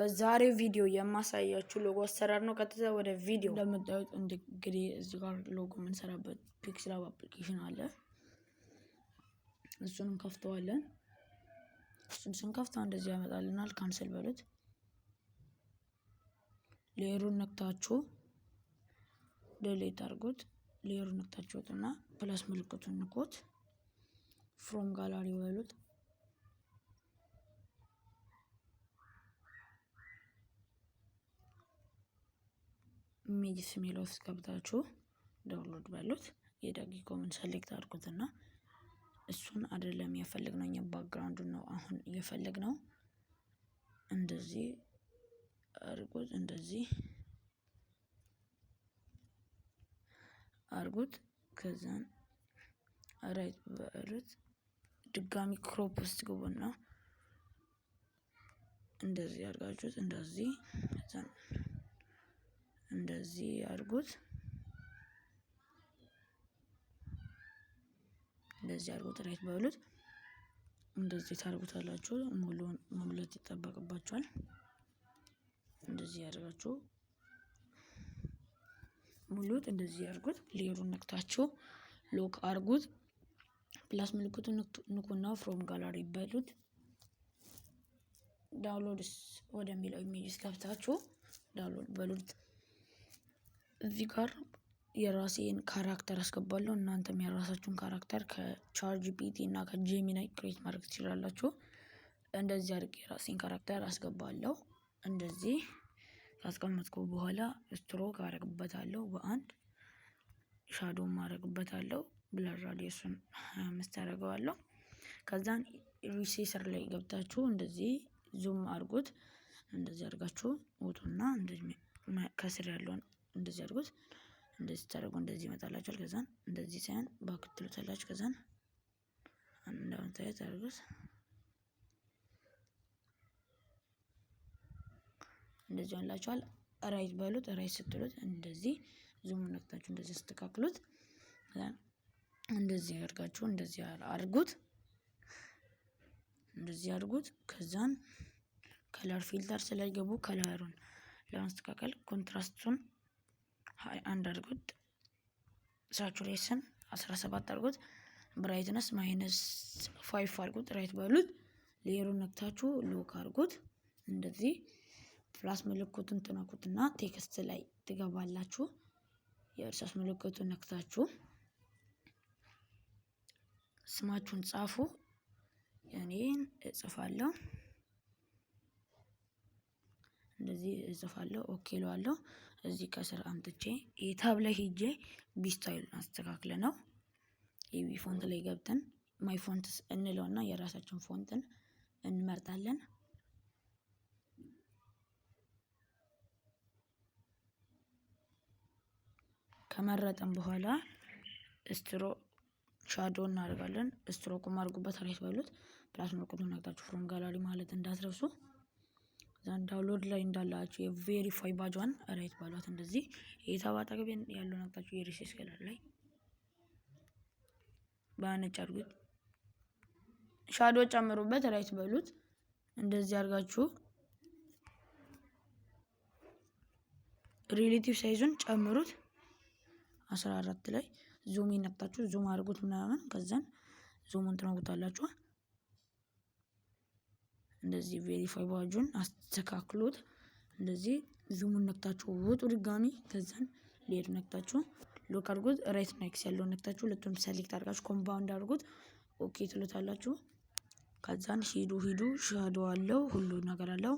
በዛሬው ቪዲዮ የማሳያችሁ ሎጎ አሰራር ነው። ቀጥታ ወደ ቪዲዮ። እንደምታዩት እንግዲህ እዚህ ጋር ሎጎ የምንሰራበት PixelLab application አለ። እሱን እንከፍተዋለን። እሱን ስንከፍተው እንደዚህ ያመጣልናል። Cancel በሉት። Layer ኡን ነክታችሁ delete አድርጉት። Layer ኡን ነክታችሁትና plus ምልክቱን ንኩት። From gallery በሉት። Images የሚለው ውስጥ ገብታችሁ download በሉት። የዳጊኮምን select አድርጉትና እሱን አይደለም የፈለግነው እኛ background ኡን ነው አሁን እየፈለግነው። እንደዚህ አድርጉት፣ እንደዚህ አድርጉት። ከዛን right በሉት። ድጋሚ crop ውስጥ ግቡና እንደዚህ አድርጋችሁት እንደዚህ፣ ከዛን እንደዚህ አድርጉት። እንደዚህ አድርጉት። Right በሉት። እንደዚህ ታርጉታላችሁ። ሙሉውን መሙላት ይጠበቅባችኋል። እንደዚህ አድርጋችሁ ሙሉት። እንደዚህ አድርጉት። Layer ኡን ነክታችሁ lock አድርጉት። Plus ምልክቱን ንኩና from gallery በሉት። Downloads ወደሚለው images ገብታችሁ download በሉት። እዚህ ጋር የራሴን character አስገባለሁ። እናንተም የራሳችሁን character ከ ChatGPT እና ከ Gemini create ማድረግ ትችላላችሁ። እንደዚህ አድርጌ የራሴን character አስገባለሁ። እንደዚህ ካስቀመጥኩ በኋላ ስትሮክ አረግበታለሁ፣ በአንድ shadow አረግበታለሁ። Blur radius ኡን 25 አደርገዋለሁ። ከዛን resize ላይ ገብታችሁ እንደዚህ zoom አድርጉት። እንደዚህ አድርጋችሁ ውጡና እንደዚህ ከስር ያለውን እንደዚህ አድርጉት። እንደዚህ ታደርጉ እንደዚህ ይመጣላችኋል። ከዛን እንደዚህ ሳይሆን back ትሉታላችሁ። ከዛን እንደምታዩት አድርጉት። እንደዚህ ሆንላችኋል። Right በሉት። Right ስትሉት እንደዚህ zoom ነክታችሁ እንደዚህ አስተካክሉት። እንደዚህ አድርጋችሁ እንደዚህ አድርጉት። እንደዚህ አድርጉት። ከዛን color filter ስለገቡ color ኡን ለማስተካከል contrast ኡን 21 አድርጉት። Saturation 17 አድርጉት። Brightness -5 አድርጉት። Right በሉት። Layer ኡን ነክታችሁ lock አድርጉት። እንደዚህ plus ምልክቱን ትነኩትና text ላይ ትገባላችሁ። የእርሳስ ምልክቱን ነክታችሁ ስማችሁን ጻፉ። እኔን እጽፋለሁ። እንደዚህ እጽፋለሁ። Okay እለዋለሁ። እዚህ ከስር አምጥቼ የ tab ላይ ሄጄ B style አስተካክለ ነው የቢ font ላይ ገብተን my fonts እንለውና የራሳችን ፎንትን እንመርጣለን። ከመረጠን በኋላ stroke shadow እናደርጋለን። ስትሮኩም አድርጉበት። Right በሉት። Plus ምልክቱን ነክታችሁ from gallery ማለት እንዳትረሱ። ዛን download ላይ እንዳላችሁ የ verify badge ኧን right ባሏት። እንደዚህ የ tab አጠገብ ያለው ነክታችሁ የ resize color ላይ በነጭ አድርጉት። Shadow ጨምሩበት። Right በሉት። እንደዚህ አድርጋችሁ relative size ኡን ጨምሩት። 14 ላይ zoom ነክታችሁ zoom አድርጉት ምናምን። ከዛን zoom ኡን ትነኩታላችሁ። እንደዚህ verify badge ኡን አስተካክሉት። እንደዚህ zoom ኡን ነክታችሁ ውጡ ድጋሚ። ከዛን layer ነክታችሁ lock አድርጉት። Right እና X ያለውን ነክታችሁ ሁለቱንም select አድርጋችሁ compound አድርጉት። Okay ትሉታላችሁ። ከዛን ሂዱ ሂዱ shadow አለው ሁሉ ነገር አለው።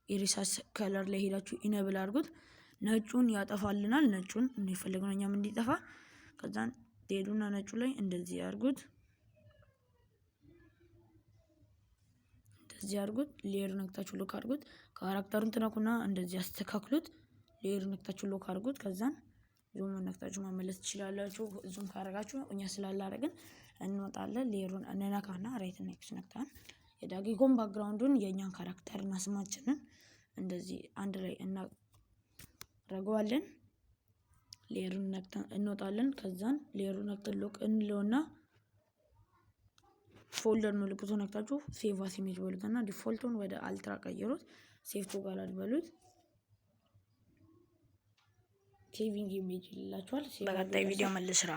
Erase color ላይ ሄዳችሁ enable አድርጉት። ነጩን ያጠፋልናል። ነጩን የፈለግነው እኛም እንዲጠፋ። ከዛን ትሄዱና ነጩ ላይ እንደዚህ አድርጉት። እንደዚህ አድርጉት። Layer ነክታችሁ lock አድርጉት። Character ኡን ትነኩና እንደዚህ አስተካክሉት። Layer ነክታችሁ lock አድርጉት። ከዛን zoom ነክታችሁ መመለስ ትችላላችሁ። Zoom ካረጋችሁ እኛ ስላላረግን እንወጣለን። Layer ኡን እንነካና right እና X ነክተን የዳጊኮን background ኡን የእኛን character እና ስማችንን እንደዚህ አንድ ላይ እናረገዋለን። Layer ኡን ነክተን እንወጣለን። ከዛን layer ኡን ነክተን lock እንለውና folder ምልክቱን ነክታችሁ save as image በሉትና default ኡን ወደ ultra ቀይሩት። Save to gallery በሉት። Saving image ይላችኋል። በቀጣይ ቪዲዮ መልስ ስራ።